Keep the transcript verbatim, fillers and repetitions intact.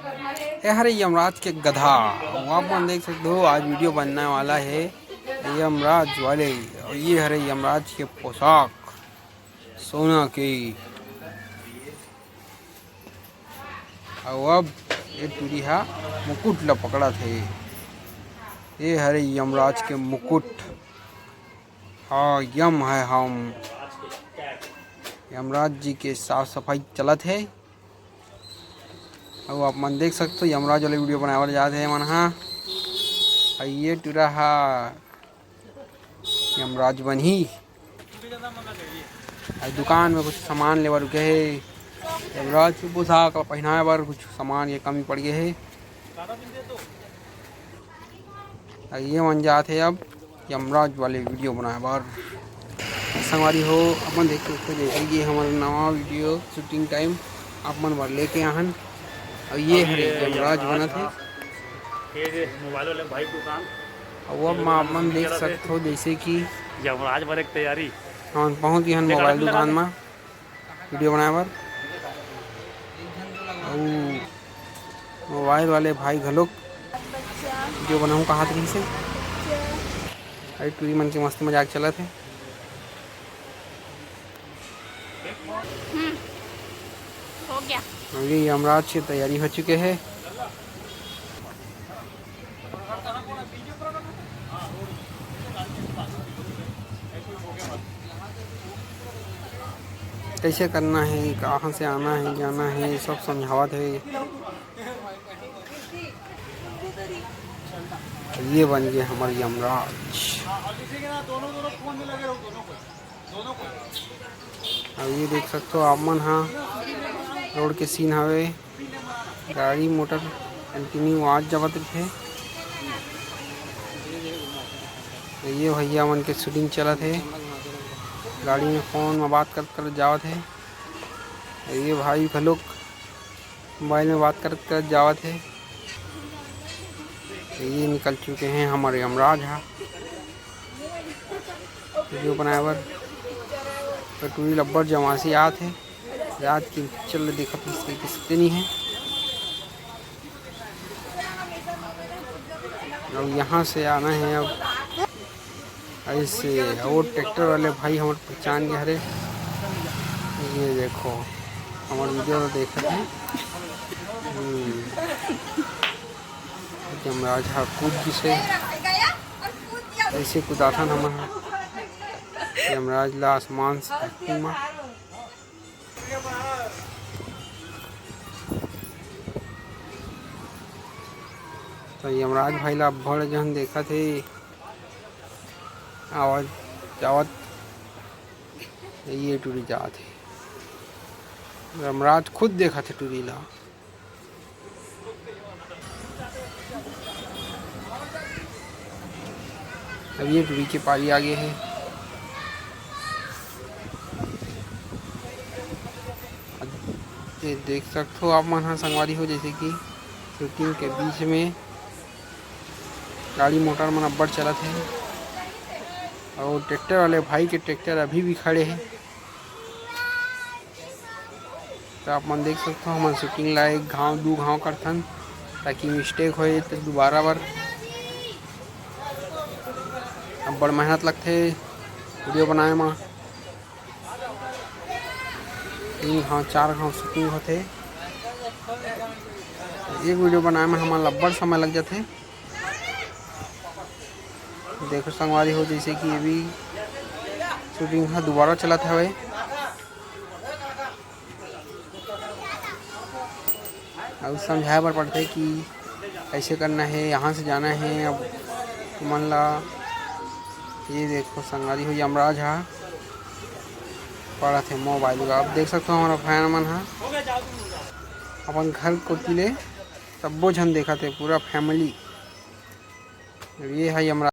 ये हरे यमराज के गधा। अउ आप मन देख सकते हो, आज वीडियो बनने वाला है यमराज वाले। अउ ये हरे यमराज के पोशाक, सोना के। अउ अब ये टूरी हा मुकुट ल पकड़त हे। ये हरे यमराज के मुकुट। हाँ, यम है हम। यमराज जी के साफ सफाई चलत हे। अउ आप मन देख सकते हो, यमराज वाले वीडियो बनाए बर जात हे मन हा। अउ ये टूरा हा यमराज बनही। अउ दुकान में कुछ सामान लेबर रुके हे। यमराज के पोशाक ला पहनाए बर कुछ सामान के कमी पड़ गए हे। अउ ये मन जात हे अब यमराज वाले वीडियो बनाए बर। संगवारी हो, अपन देख सकते हो, जैसे ये हमारा नवा वीडियो शूटिंग टाइम आप मन बर लेके आहन। अउ ये हरे ये यमराज यमराज बनत हे। हाँ। ये जे मोबाइल वाले भाई दुकान। अउ अब ये मा दुकान अपन में देख चलत हे। सकत हो, जैसे कि यमराज बने के तैयारी। हमन पहुंच गए हन देख, मोबाइल आदमी लगा दुकान दे। मा वीडियो बनाए बर। अउ मोबाइल वाले भाई घलोक वीडियो बनाहूं कहात रहिस हे। अरे टूरी मन के मस्ती मजाक चलत हे। हम्म, हो गया। अभी यमराज के तैयारी हो चुके हे। कैसे करना है, कहाँ से आना है, जाना है, सब समझावत है। ये बन गए हमारे यमराज। अब ये देख सकते हो आप मन हा, रोड के सीन हवे, गाड़ी मोटर कंटिन्यू आत जावत रहिथे। तो ये भैया मन के शूटिंग चलत हे, गाड़ी में फोन में बात करत करत जावत हे। तो ये भाई घलोक मोबाइल में बात करत करत जावत हे। तो ये निकल चुके हैं हमारे यमराज हा। वीडियो बनाए बर। तो टूरी लब्बर जमासी आत हे। रात की चल देखत हस कइसे नहीं है। अब यहाँ से आना है अब ऐसे। वो ट्रैक्टर वाले भाई हमर पहचान के हरे। ये देखो, हमर वीडियो ला देखत हे। हम्म। यमराज हा कूद गिसे। ऐसे कुदाथन हमन हा। यमराज ला आसमान से धरती मा। तो यमराज भाई ला अब्बड़ झन देखत हे, आवत जावत। ये टूरी जात हे, यमराज खुद देखत हे टूरी ला। अब ये टूरी के पारी आ गए हे। ये देख सकथो आप मन ह संगवारी हो, जैसे कि शूटिंग के बीच में गाड़ी मोटर मन अब्बड़ चलत हे और ट्रैक्टर वाले भाई के ट्रैक्टर अभी भी खड़े हे। तो आप मन देख सकथो, हमन शूटिंग ला एक घाव दू घाव करथन, ताकि मिस्टेक होए तो दोबारा बर। अब्बड़ मेहनत लगथे वीडियो बनाए म। तीन घाव चार घाव शूटिंग होथे। एक वीडियो बनाए म हमन ला अब्बड़ समय लग जाथे। देखो संगवारी हो, जैसे कि अभी शूटिंग ह दोबारा चलत हवे। अउ समझाए बर पड़थे कि कैसे करना है, यहाँ से जाना है। अब तुमन ला ये देखो संगवारी हो, यमराज हा पड़त हे मोबाइल का। अब देख सकते हो हमारा फैन मन हा अपन घर कोती ले सब्बो झन देखत हे, पूरा फैमिली। अब ये है यमराज।